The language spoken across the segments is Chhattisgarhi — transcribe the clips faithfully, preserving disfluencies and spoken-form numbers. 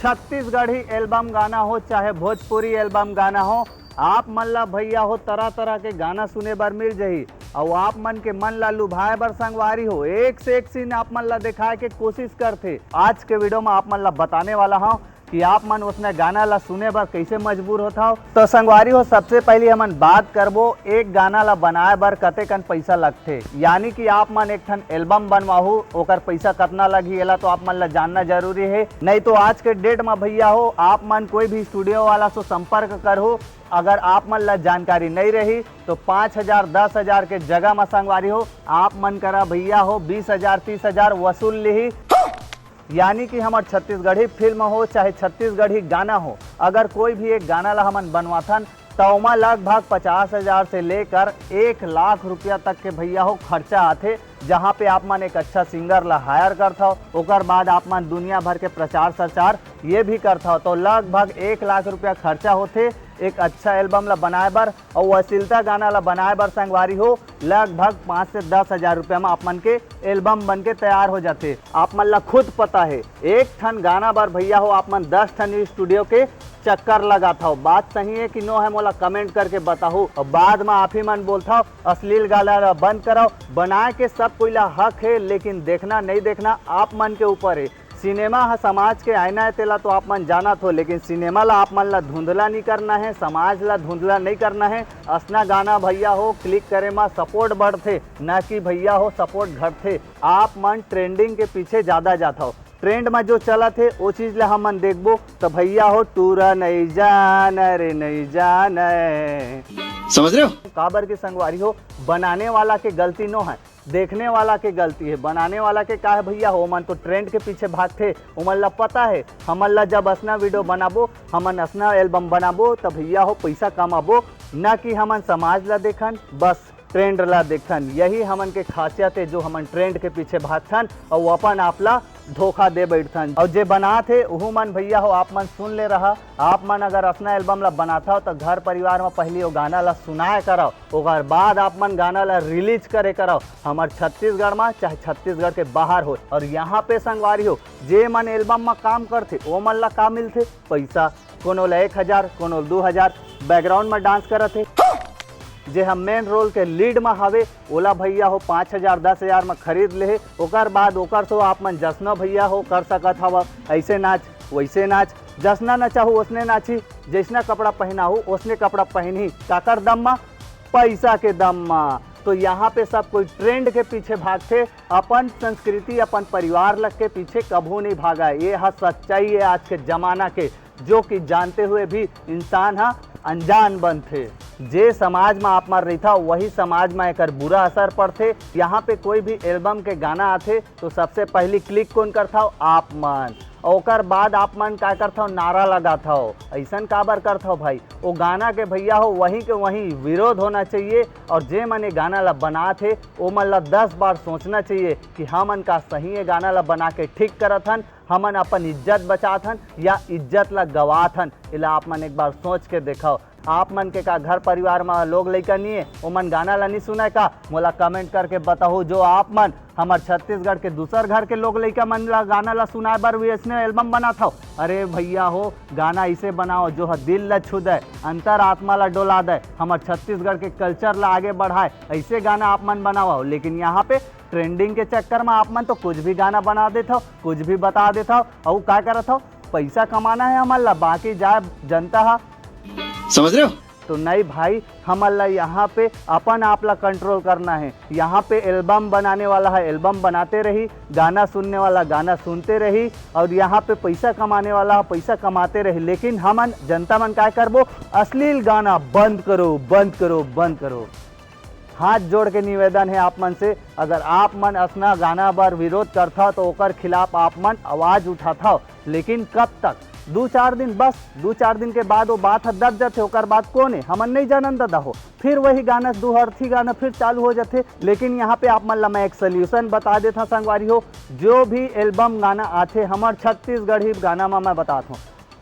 छत्तीसगढ़ी एल्बम गाना हो चाहे भोजपुरी एल्बम गाना हो, आप मन ला भैया हो तरह तरह के गाना सुने बर मिल जही। अउ आप मन के मन ला लुभाए बर संगवारी हो एक से एक सीन आप मन ला दिखाए के कोशिश करथे। आज के वीडियो में आप मन ला बताने वाला हूँ कि आप मन उसने गाना ला सुने बर कैसे मजबूर होत हव। तो संगवारी हो, सबसे पहले हमन बात करबो एक गाना ला बनाए बर कतेकन पैसा लगथे, यानी कि आप मन एक ठन एल्बम बनवाहू, ओकर पैसा कतना लगही, एला तो आप मन ला जानना जरूरी है। नहीं तो आज के डेट में भैया हो, आप मन कोई भी स्टूडियो वाला से संपर्क करहू, अगर आप मन ला जानकारी नहीं रही तो पाँच हजार, दस हजार के जगह में संगवारी हो, आप मन करा भैया हो बीस हजार, तीस हजार वसूल लिही। यानी कि हमर छत्तीसगढ़ी फिल्म हो चाहे छत्तीसगढ़ी गाना हो, अगर कोई भी एक गाना ला हमन बनवाथन, त ओमा लगभग पचास हजार से लेकर एक लाख रुपया तक के भैया हो खर्चा आथे। जहाँ पे आप मन एक अच्छा सिंगर ला हायर करथव, ओकर बाद आप मन दुनिया भर के प्रचार सरचार ये भी करथव, तो लगभग एक लाख रुपया खर्चा होथे एक अच्छा एल्बम ला बनाए बर। अउ अश्लीलता गाना ला बनाए बर संगवारी हो, लगभग पाँच से दस हजार रुपया में आप मन के एल्बम बन के तैयार हो जाथे। आप मन ला खुद पता है, एक ठन गाना बर भैया हो आप मन दस ठन स्टूडियो के चक्कर लगाथव। बात सही है कि नो है, मोला कमेंट करके बताहू। अउ बाद में आप ही मन बोलथव अश्लील गाना ला बंद करव। बनाए के सब कोई ला हक है, लेकिन देखना नहीं देखना आप मन के ऊपर है। सिनेमा ह समाज के आईना है, तेला तो आप मन जानत हो, लेकिन सिनेमा ला आप मन ला धुंधला नहीं करना है, समाज ला धुंधला नहीं करना है। असना गाना भैया हो क्लिक करे मा सपोर्ट बढ़थे, ना कि भैया हो सपोर्ट घटथे। आप मन ट्रेंडिंग के पीछे ज्यादा जात हो। ट्रेंड में जो चलत है वो चीज ला हमन देखबो तो भैया हो टूरा नहीं जान रे नहीं जान। समझ रहे हो? काबर के संगवारी हो, बनाने वाला के गलती नो है, देखने वाला के गलती है। बनाने वाला के का है भैया हो, ओमन तो ट्रेंड के पीछे भागथे। ओमन ला पता है हमन ला जब असना वीडियो बनाबो, हमन असना एल्बम बनाबो, त भैया हो पैसा कमाबो, ना कि हमन समाज ला देखन, बस ट्रेंड ला देखन। यही हमन के खासियत है जो हमन ट्रेंड के पीछे भागथन अउ अपन आप ला धोखा दे बैठथन। अउ जे बनात हे उहू मन भैया हो, आप मन सुन ले रहा, आप मन अगर असना एल्बम ला बनाथव त घर परिवार में पहली वो गाना ला सुनाए करव, ओकर बाद आप मन गाना ला रिलीज करे करव। हमर छत्तीसगढ़ में चाहे छत्तीसगढ़ के बाहर हो, और यहाँ पे संगवारी हो, जे मन एल्बम में काम करथे ओ मन ला का मिलथे? पैसा। कोनो ला एक हजार, कोनो ला दू हजार। बैकग्राउंड में डांस करत हे, जे हम मेन रोल के लीड में हवे, ओला भैया हो पाँच हजार, दस हजार में खरीद लेहे। ओकर बाद ओकर सो आप मन जसनो भैया हो कर सकत हव, ऐसे नाच वैसे नाच, जसना नचाहू ओसने नाची, जैसना कपड़ा पहनाहू ओसने कपड़ा पहनही। काकर दम मा? पैसा के दम मा। तो यहाँ पे सब कोई ट्रेंड के पीछे भागथे, अपन संस्कृति, अपन परिवार लग के पीछे कभू नहीं भागा। ये हा सच्चाई है आज के जमाना के, जो कि जानते हुए भी इंसान हा अनजान बनथे। जे समाज में आप मन रहिथा, वही समाज में एकर बुरा असर पड़थे। यहाँ पे कोई भी एल्बम के गाना आथे, तो सबसे पहली क्लिक कौन करथव? आप मन। ओकर बाद आप मन का करथव? नारा लगाथव। ऐसन काबर करथव भाई? वो गाना के भैया हो वहीं के वहीं विरोध होना चाहिए, और जे मन ये गाना ला बनात हे, ओ मन ला दस बार सोचना चाहिए कि हमन का सही ये गाना ला बना के ठीक करत हन, हमन अपन इज्जत बचात हन या इज्जत ला गवात हन। एला आप मन एक बार सोच के देखव। आप मन के का घर परिवार म लोग लइका नी हे, ओमन गाना ला नी सुनय का? मोला कमेंट करके बताहू। जो आप मन हमर छत्तीसगढ़ के दूसर घर के लोग लइका मन ला गाना ला सुनाए बर वैसने एल्बम बनात हव, अरे भैया हो, गाना इसे बनाओ जो ह दिल ला छू दे, अंतर आत्मा ला डोला दे। हमर छत्तीसगढ़ के कल्चर ला आगे बढ़ाए, ऐसे गाना आप मन बनाओ। लेकिन यहाँ पे ट्रेंडिंग के चक्कर में आप मन तो कुछ भी गाना बना देत हव, कुछ भी बता देत हव, अउ का करत हव? पैसा कमाना है हमन ला, बाकी जाए जनता हा। समझ रहे हो? तो नहीं भाई, हमन ला यहाँ पे अपन आप ला कंट्रोल करना है। यहाँ पे एल्बम बनाने वाला है, एल्बम बनाते रही, गाना सुनने वाला गाना सुनते रही, और यहाँ पे पैसा कमाने वाला है, पैसा कमाते रही। लेकिन हमन जनता मन काय करबो? अश्लील गाना बंद करो, बंद करो, बंद करो। हाथ जोड़ के निवेदन है आप मन से, अगर आप मन असना गाना बर विरोध करथव तो ओकर खिलाफ आप मन आवाज उठाथव, लेकिन कब तक? दू चार दिन बस, दू चार दिन के बाद वो बात ह दब जाथे, ओकर बाद कौन है? हमन नहीं जानन दादा हो। फिर वही गाना, दू अर्थी गाना फिर चालू हो जाथे। लेकिन यहाँ पे आप मन ला मैं एक सोल्यूशन बता देता संगवारी हो, जो भी एल्बम गाना आथे हमर छत्तीसगढ़ी गाना में मैं बतात हूँ,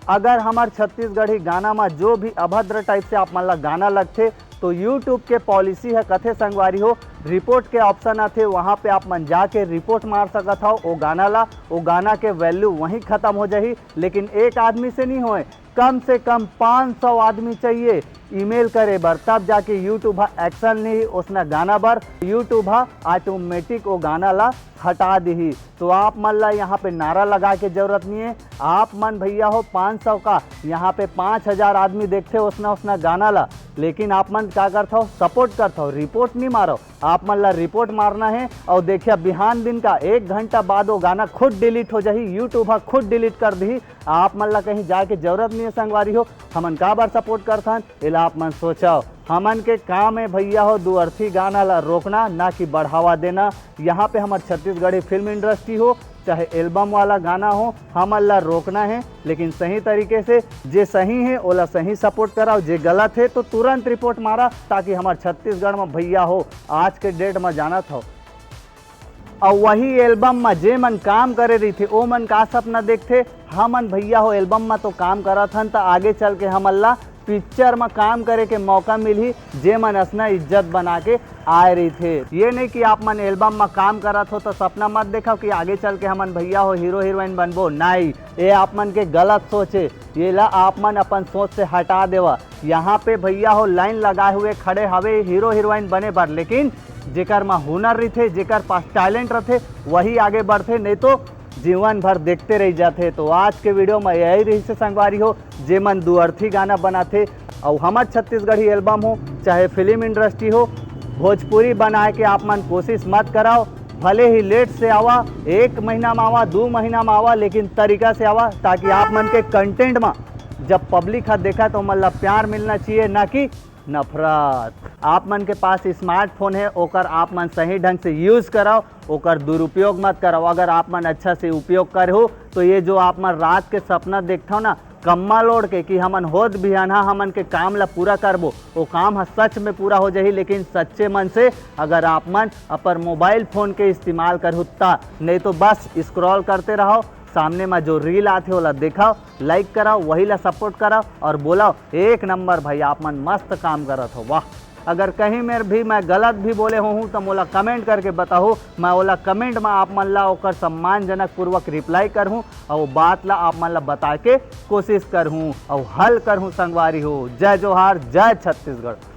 अगर हमर छत्तीसगढ़ी गाना में जो भी अभद्र टाइप से आप मन ला गाना लगथे, तो YouTube के पॉलिसी ह कथे संगवारी हो, रिपोर्ट के ऑप्शन आथे, वहाँ पे आप मन जाके रिपोर्ट मार सकत हव ओ गाना ला। ओ गाना के वैल्यू वहीं खत्म हो जाही। लेकिन एक आदमी से नहीं होए, कम से कम पाँच सौ आदमी चाहिए ईमेल करे बर, तब जाके YouTube ह एक्शन ली ओसना गाना बर। YouTube ह ऑटोमेटिक ओ गाना ला हटा दिही। तो आप मन ला यहाँ पे नारा लगा के जरूरत नहीं है। आप मन भैया हो पाँच सौ का, यहाँ पे पाँच हजार आदमी देखते ओसना ओसना गाना ला, लेकिन आप मन का करथव? सपोर्ट करथव, रिपोर्ट नहीं मारो। आप मन ला रिपोर्ट मारना है। और देखिए, बिहान दिन का एक घंटा बाद वो गाना खुद डिलीट हो जाही, YouTube ह खुद डिलीट कर दिही। आप मन ला कहीं जाए के जरूरत नहीं है संगवारी हो। हमन काबर सपोर्ट करथन, एला आप मन सोचव। हमन के काम है भैया हो दुअर्थी गाना ला रोकना, ना कि बढ़ावा देना। यहाँ पे हमर छत्तीसगढ़ी फिल्म इंडस्ट्री हो, चाहे एल्बम वाला गाना हो, हमन ला रोकना है, लेकिन सही तरीके से। जे सही है ओला सही सपोर्ट कराओ, जे गलत है तो तुरंत रिपोर्ट मारा, ताकि हमर छत्तीसगढ़ में भैया हो आज के डेट में जानत हो। और वही एल्बम में जे मन काम करे रहिथे, ओ मन का सपना देखथे? हमन भैया हो एल्बम में तो काम करत हन, त आगे चल के हमन ला पिक्चर में काम करे के मौका मिलही, जे मन असना इज्जत बना के आए रहिथे। ये नहीं कि आप मन एल्बम में काम करत हो तो सपना मत देखो कि आगे चल के हमन भैया हो हीरो हीरोइन बनबो। नहीं, ये आप मन के गलत सोच है। ये ला आप मन अपन सोच से हटा देवा। यहाँ पे भैया हो लाइन लगाए हुए खड़े हवे हीरो हीरोइन बने बर, लेकिन जेकर मा हुनर रहिथे, जेकर पास टैलेंट रहिथे, वही आगे बढ़थे, नहीं तो जीवन भर देखते रह जाथे। तो आज के वीडियो में यही रहिसे संगवारी हो, जे मन दुअर्थी गाना बनाथे। और हमर छत्तीसगढ़ी एल्बम हो, चाहे फिल्म इंडस्ट्री हो, भोजपुरी बनाए के आप मन कोशिश मत कराओ। भले ही लेट से आवा, एक महीना में आवा, दो महीना में आवा, लेकिन तरीका से आवा, ताकि आप मन के कंटेंट में जब पब्लिक हा देखा तो मन ला प्यार मिलना चाहिए, ना कि नफरत। आप मन के पास स्मार्टफोन है, ओकर आप मन सही ढंग से यूज कराओ, ओकर दुरुपयोग मत कराओ। अगर आप मन अच्छा से उपयोग करे हो तो ये जो आप मन रात के सपना देखथव ना, कम्मा लोड़ के कि हमन होत बिहान हा हमन के काम ला पूरा करबो, वो काम हा सच में पूरा हो जाही। लेकिन सच्चे मन से अगर आप मन अपन मोबाइल फोन के इस्तेमाल करहु ता, नहीं तो बस स्क्रॉल करते रहो, सामने में जो रील आथे ओला देखाओ, लाइक कराओ, वही ला सपोर्ट कराओ और बोलाओ, "एक नंबर भाई, आप मन मस्त काम करत हो, वाह।" अगर कहीं में भी मैं गलत भी बोले होहूँ तो मोला कमेंट करके बताओ, मैं ओला कमेंट में आप मन ला ओकर सम्मानजनक पूर्वक रिप्लाई करहूँ और वो बात ला आप मन ला बताए के कोशिश करहूँ और हल करहूँ संगवारी हो। जय जोहार, जय छत्तीसगढ़।